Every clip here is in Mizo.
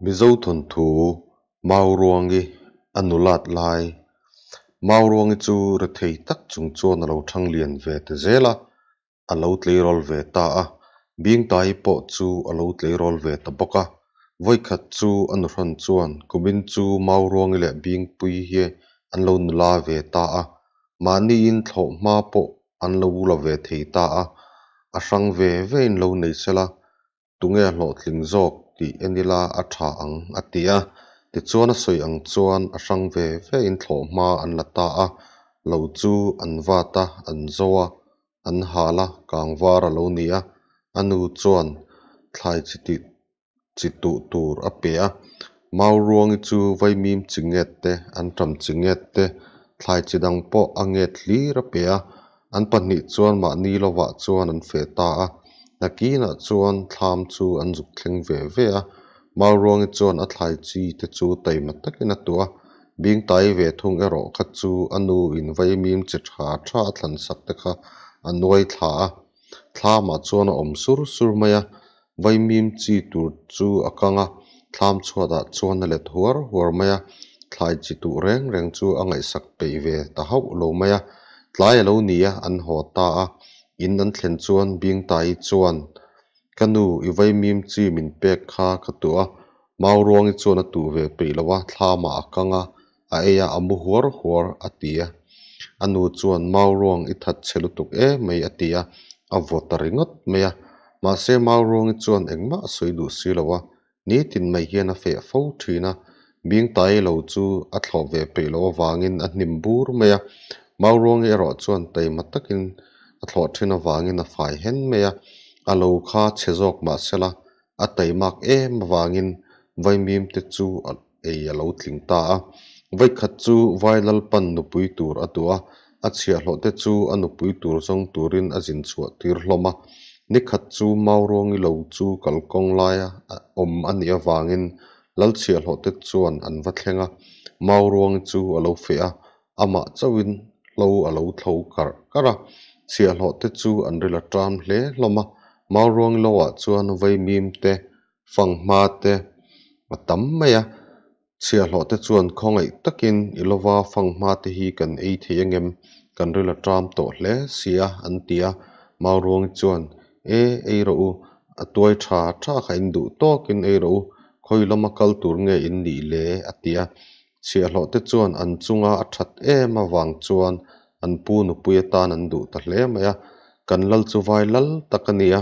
Mizo thawnthu Mauruangi a nulat lai. Mauruangi chu rethei tak chung chuan a lo thang lian ve ta zel a, a lo tleirawl ve ta a. Bingtai pawh chu a lo tleirawl ve ta bawk a. Vawikhat chu a nuhrawn chuan kumin chu Mauruangi leh Bingpui hi an lo nula ve ta a, mahniin thlawhhma pawh an lo la ve thei ta a, a hrang ve vein lo nei sela, tunge hlawhtling zawk tih en ila a tha ang a ti a. Tichuan a sawi ang chuan a hrang ve vein thlawhhma an la ta a, lo chu an vat a, an zo a, an hal a, kangvar a lo ni a. A nu chuan thlai chi tih chi tuh tur a pe a. Mauruangi chu vaimim chi nget te, anṭam chi nget te, thlai chi dang pawh a nget hlir a pe a. An pahnih chuan mahni lovah chuan an feh ta a. Nakinah chuan thlam chu an zuk thleng ve ve a. Mauruangi chuan a thlai chi te chu taima takin a tuah a. Bingtai ve thung erawh kha chu a nu in vaimim chi tha tha a thlan sak te kha a nuai thla a. Thlamah chuan a awm sur sur mai a, vaimim chi tur chu a kang a, thlam chhuatah chuan a let huar huar mai a, thlai chi tuh reng reng chu a ngaihsak peih ve ta hauh lo mai a. Tlai a lo ni a, an haw ta a, in an thlen chuan Bingtai chuan, Ka nu, i vaimim chi min pek kha ka tuh a, Mauruangi chuan a tuh ve peih lo a, thlamah a kang a, a ei a, a mu huar huar, a ti a. A nu chuan, Mauruang i that chhe lutuk em mai, a ti a, a vaw ta ringawt mai a. Mahse, Mauruangi chuan engmah a sawi duh si lo a, nitin mai hian a feh fo thin a. Bingtai lo chu a thlawh ve peih loh avangin a hnim bur mai a. Mauruangi erawh chuan taima takin a thlawh thin avangin a fai hen mai a. A lo kha chhe zawk mahsela, a taimak em avangin vaimim te chu ei a lo tling ta a. Vaikhat chu Vai Lalpan nupui tur a duh a, a chhiahhlawh te chu a nupui tur zawng turin a zin chhuah tir hlawm a. Nikhat chu Mauruangi lo chu kalkawng laia awm a nih avangin Lal chhiahhlawh te chuan an va thleng a, Mauruangi chu a lo feh a, amah chauhin hlo a lo thlo karh karh a. Chhiahhlawh te chu an ril a ṭam hle hlawm a, Mauruangi lo ah chuan vaimim te Fanghma te a tam mai a, chhiahhlawh te chuan khawngaih takin i lova fanghma te hi kan ei thei angem, kan ril a ṭam tawh hle si a an ti a, Mauruangi chuan e ei rawh u, a tuai tha tha kha in duh tawkin ei rawh u, khawi lama kal tur nge in nih le a ti a, chhiahhlawh te chuan an chunga a that em avang chuan an pu nupui atan an duh ta hle mai a, kan lal chu vai lal tak a ni a,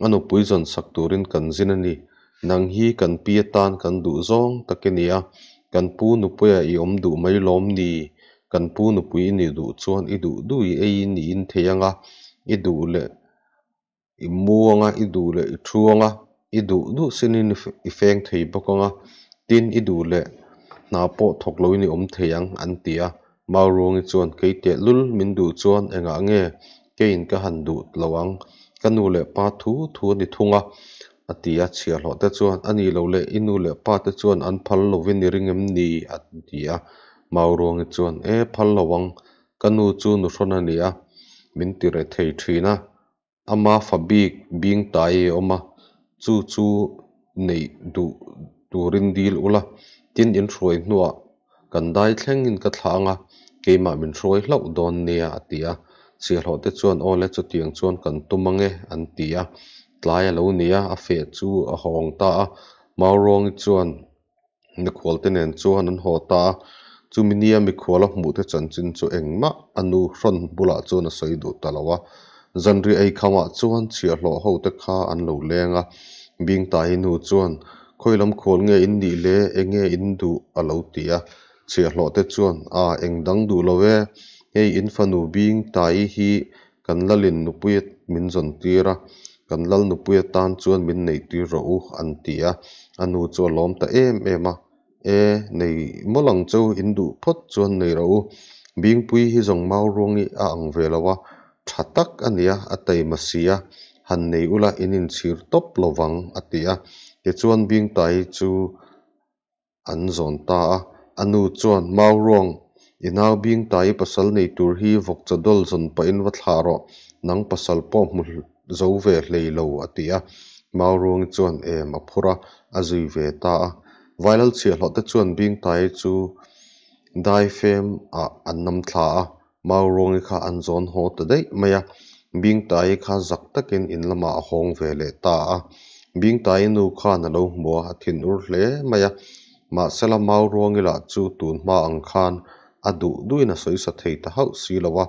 a nupui zawn sak turin kan zin a ni. Nang hi kan pi atan kan duh zawng tak i ni a, kan pu nupuia i awm duh mai lawm ni? Kan pu nupui i nih duh chuan i duh duh i ei in i in thei ang a, i duh leh i mu ang a, i duh leh i thu ang a, i duh duh sinin i feng thei bawk ang a, tin i duh leh hna pawh thawk loin i awm thei ang, an ti a. Mauruangi chuan kei teh lul min duh chuan engah nge keiin ka han duh lo ang, ka nu leh pa thu thu a ni thung a, a ti a. Chhiahhlawh te chuan a nih loh leh i nu leh pa te chuan an phal lovin i ring em ni? a ti a. Mauruangi chuan e phal lo ang, ka nu chu nuhrawn a ni a, min ti reh thei thin a. Ama fa bik bing tai a awm a, chu chu neih duh turin dil ula, tin in hruai hnuah kan dai thlengin ka thlah ang a, keimah min hruai hlauh dawn nia a ti a. Chhiahhlawh te chuan aw le chutiang chuan kan tum ang e an ti a. Tlai a lo ni a, a feh chu a hawng ta a, Mauruangi chuan Mikhual te nen chuan an haw ta a, chumi nia mikhual a hmuh te chanchin chu engmah a nu hrawn bulah chuan a sawi duh ta lo a. Zanriah ei khamah chuan chhiahhlawh ho te kha an lo leng a, Bingtai nu chuan, Khawi lam khual nge in nih le, enge in duh? a lo ti a. Chhiahhlawh te chuan, A, eng dang duh lo e, hei in fanu Bingtai hi Kan lalin nupui min zawn tir a, kan lal nupui atan chuan min nei tir rawh u, an ti a. A nu chu a lawm ta em em a, E, nei mawlh ang cheu, in duh phawt chuan nei rawh u. Bingpui hi zawng Mauruangi a ang ve lo a, tha tak a nia, a taima si a, han nei ula in inchhir tawp lo vang, a ti a. Tichuan Bingtai chu An zawn ta a. A nu chuan, Mauruang, i nau bing ta i pasal nei tur hi vawkchaw dawl zawn pahin va thlah rawh, nang pasal pawh hmu zo ve hlei lo, a ti a. Mauruangi chuan em a phur a, a zui ve ta a. Vailal chhiahhlawh te chuan Bingtaii chu daifem ah an nam thla a, Mauruangi kha an zawn haw ta daih mai a. Bingtaii kha zak takin in lamah a hawng ve leh ta a. Bingtaii nu khan a lo hmu a, a thinur hle mai a. Mahsela Mauruangi lah chu tun hma ang khan a duh duhin a sawisa thei ta hauh si lo a,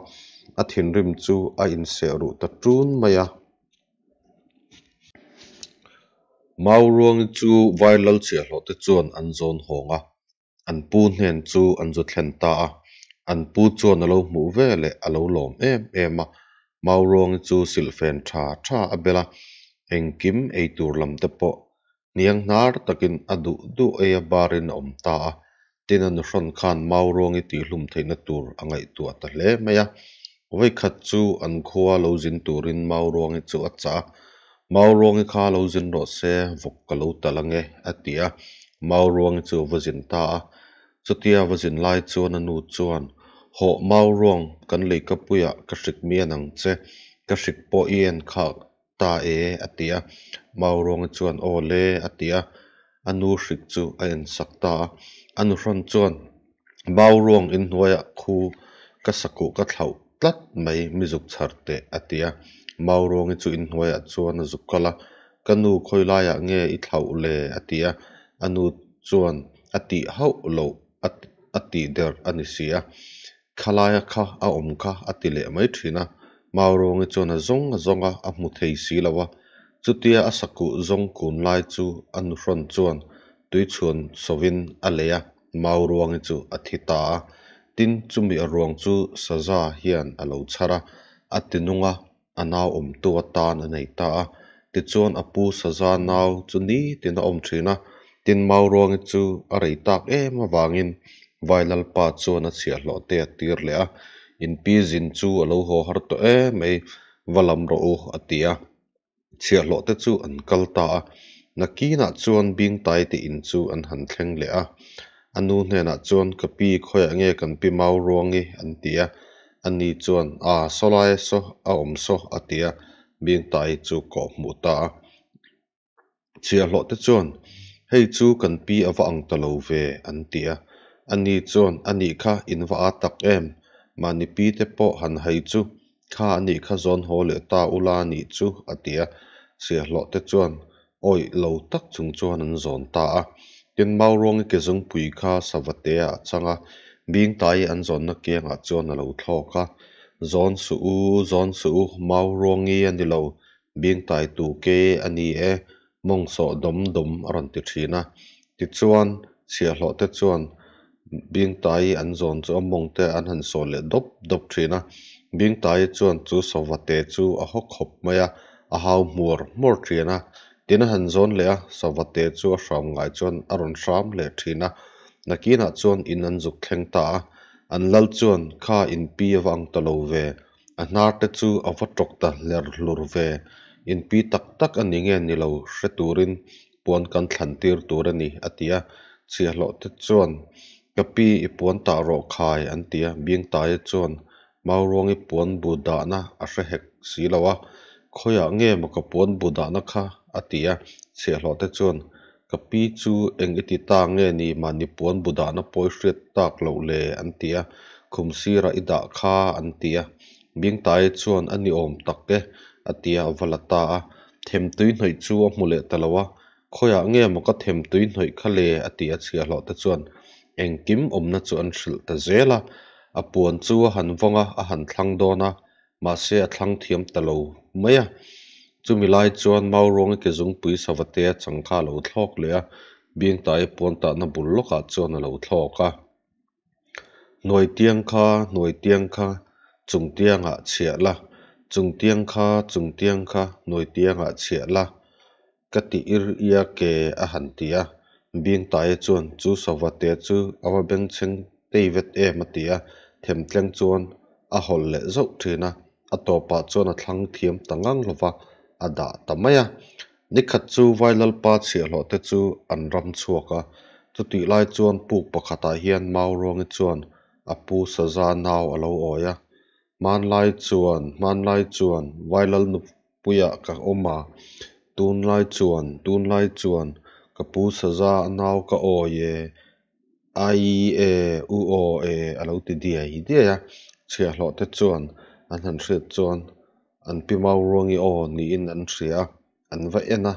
a thinrim chu a inseh ruh ta ṭun mai a. Mauruangi chu Vailal chhiahhlawh te chuan an zawn hawng a, an pu hnen chu an zu thlen ta a. An pu chuan a lo hmuh ve leh a lo lawm em em a. Mauruangi chu silhfen tha tha a bel a, engkim eitur lam te pawh hniang hnar takin a duh duh ei a barin a awm ta a. Tin a nuhrawn khan Mauruangi tihhlum theihna tur a ngaihtuah ta hle mai a. Vawikhat chu an khua lo zin turin Mauruangi chu a chah a, Mauruangi kha lo zin rawh se, vawk ka lo talh ange, a ti a. Mauruangi chu a va zin ta a. Chutia a va zin lai chuan a nu chuan, Hawh Mauruang, kan leikapuiah ka hrik mian ang che, ka hrik pawh i en khak ta e, a ti a. Mauruangi chuan, Aw le, a ti a. A nu hrik chu a en sak ta a. A nuhrawn chuan, Mauruang inhnuaiah khu ka sakuh ka thlauh tlat mai, mi zuk chhar teh, a ti a. Mauruangi chu inhnuaiah chuan a zuk kal a, Ka nu khawi laiah nge i thlauh le? a ti a. A nu chuan a tih hauh loh a tih der a ni si a. Khalaia kha a awm kha a ti leh mai thin a, Mauruangi chuan a zawng a zawng a, a hmu thei si lo a. Chutia a sakuh zawng kun lai chu a nuhrawn chuan tuichhuan sawin a lei a, Mauruangi chu a thi ta a. Tin, chumi a ruang chu Saza hian a lo chhar a, a ti nung a, a nau awmtu atan a nei ta a. Tichuan a pu Saza nau chu nitin a awm thin a, tin Mauruangi chu a rei tak em avangin Vailalpa chuan a chhiahhlawh te a tir leh a, In pi zin chu a lo haw har tawh em mai, va lam rawh u a ti a. Chhiahhlawh te chu an kal ta a, nakinah chuan Bingtai te in chu an han thleng leh a. A nu hnenah chuan, Ka pi, khawiah nge kan pi Mauruangi? an ti a. Ani chuan, A, saw lai saw, a awm saw, a ti a, Bingtai chu kawh hmuh ta a. Chhiahhlawh te chuan, Hei chu kan pi a va ang ta lo ve, an ti a. Ani chuan, A nih kha, in va â tak em? Mahni pi te pawh han hai chu, kha a nih kha zawn haw leh ta ula a nih chu, a ti a. Chhiahhlawh te chuan awih lo tak chung chuan an zawn ta a. Tin, Mauruangi ke zungpui kha Savatea a chang a, Bingtai an zawnna kiangah chuan a lo thlawk a. Zawn suh u, zawn suh u, Mauruangi a ni lo, Bingtai tu ke a ni e, mawng sawh dawm dawm a rawn ti thin a. Tichuan, chhiahhlawh te chuan Bingtai an zawn chu a mawng te an han sawh leh dawp dawp thin a. Bingtai chuan chu sava te chu a haw khawp mai a, a hau hmuar hmuar thin a. Tin a han zawn leh a, sava te chu a hram ngai chuan a rawn hram leh thin a. Nakinah chuan in an zuk thleng ta a, an lal chuan kha in pi a va ang ta lo ve. A hnar te chu a va tawk ta hler hlur ve. Inpi tak tak a ni nge ni lo hre turin puan kan thlan tir tur a ni, a ti a. Chhiahhlawh te chuan, Ka pi, i puan tah rawh khai, an ti a. Bingtaia chuan Mauruangi puan bu dahna a hre hek si lo a, Khawiah nge maw ka puan bu dahna kha? a ti a. Chhiahhlawh te chuan, Ka pi chu eng i ti ta nge ni mahni puan bu dahna pawi hriat tak loh le? an ti a, Khum sirah i dah kha an ti a. Bingtaia chuan a ni awm tak e a ti a, a va la ta a. Them tui hnawih chu a hmu leh ta lo a, Khawiah nge maw ka them tui hnawih kha le? a ti a, chhiahhlawh te chuan engkim awmna chu an hrilh ta zel a. A puan chu a han vawng a, a han thlang dawn a, mahse a thlang thiam ta lo mai a. Chumi lai chuan Mauruangi ke zungpui Savatea chang kha a lo thlawk leh a, Bingtaia puan tahna bul lawkah chuan a lo thlawk a. Hnuai tiang kha, hnuai tiang kha, chung tiangah chhiah la, chung tiang kha, chung tiang kha, hnuai tiangah chhiah la, ka ti ir ia ke a han ti a. Bingtaia chuan chu Savatea chu a va bengchheng tei vet em a ti a, themtleng chuan a hawlh leh zauh thin a, a tawpah chuan a thlang thiam ta ngang lo va, a dah ta mai a. Nikhat chu Vailalpa chhiahhlawh te chu an ram chhuak a, chutih lai chuan puk pakhatah hian Mauruangi chuan a pu Saza nau a lo awi a, Hmanlai chuan, hmanlai chuan Vailal nupuiah ka awm a, tunlai chuan, tunlai chuan ka. Ka pu saza a nau ka awi e, ai e, u aw e a lo ti diai diai a. Chhiahhlawh te chuan an han hriat chuan an pi Mauruangi aw niin an hria a, an va en a,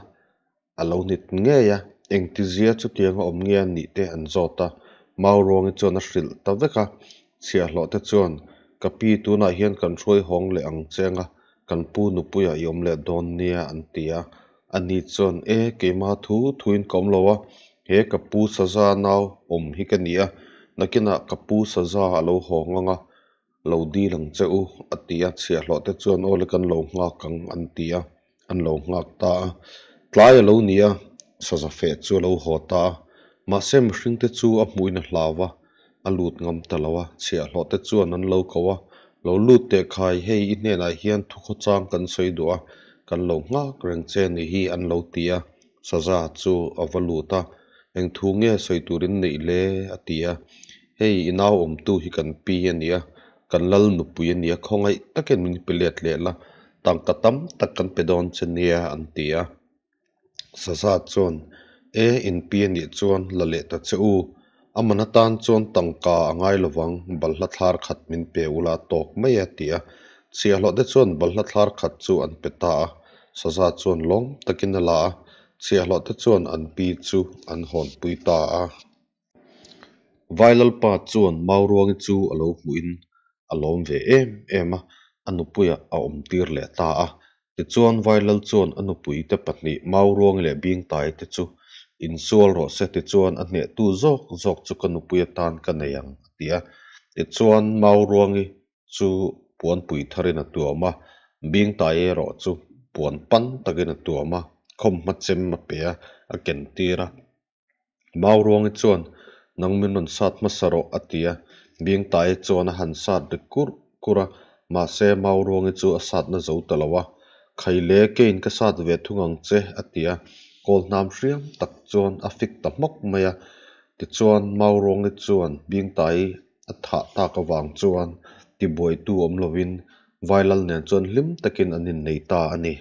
a lo nit ngei a. Engtizia chutianga awm nge a nih te an zawt a, Mauruangi chuan a hrilh ta vek a. Chhiahhlawh te chuan, Ka pi tunah hian kan hruai hawng leh ang che anga, kan pu nupuiah i awm leh dawn nia an ti a. Ani chuan, E, keimah thu thuin ka awm lo a, he ka pu saza nau awm hi ka ni a, nakinah ka pu saza a lo hawng anga, lo dil ang che u, a ti a. Chhiahhlawh te chuan, Aw le kan lo nghak ang, an ti a, an lo nghak ta a. Tlai a lo ni a, saza feh chu a lo haw ta a. Mahse mihring te chu a hmuhin a hlau a, a lut ngam ta lo a. Chhiahhlawh te chuan an lo ko a, Lo lut teh khai, hei i hnenah hian thukhawchang kan sawi duh a, kan lo nghak reng che ni hi, an lo ti a. Saza chu a va lut a, Eng thu nge sawi turin neih le? a ti a. Hei i nau awmtu hi kan pi a ni a, kan lal nupui a ni a, khawngaih takin min pe let leh la, tangka tam tak kan pe dawn che nia, an ti a. Saza chuan, E, in pi a nih chuan la leh ta che u, a man atan chuan tangka a ngai lovang, balhla thlar khat min pe ula a tawk mai a, ti a. Chhiahhlawh te chuan balhla thlar khat chu an pe ta a, Saza chuan lawm takin a la a, chhiahhlawh te chuan an pi chu an hawnpui ta a. Vailalpa chuan Mauruangi chu a lo hmuhin a lawm ve em em a, a nupuiah a awm tir leh ta a. Tichuan Vailal chuan a nupuite pahnih Mauruangi leh Bingtai te chu insual rawh se tichuan a hnehtu zawk zawk chu ka nupui atan ka nei ang a ti a. Tichuan Mauruangi chu puanpui tharin a tuam a, Bingtai erawh chu puan pan takin a tuam a, khawmhma chem a pe a, a ken tir a. Mauruangi chuan, Nang min rawn sat hmasa rawh, a ti a. Bingtaia chuan a han sat ri kurh kurh a, mahse Mauruangi chu a satna zo ta lo a. Khaile, keiin ka sat ve thung ang che, a ti a. Kawlhnam hriam tak chuan a fik ta hmawk mai a. Tichuan, Mauruangi chuan Bingtai a thah tak avang chuan tibuaitu awm lovin Vailal nen chuan hlim takin an innei ta a ni.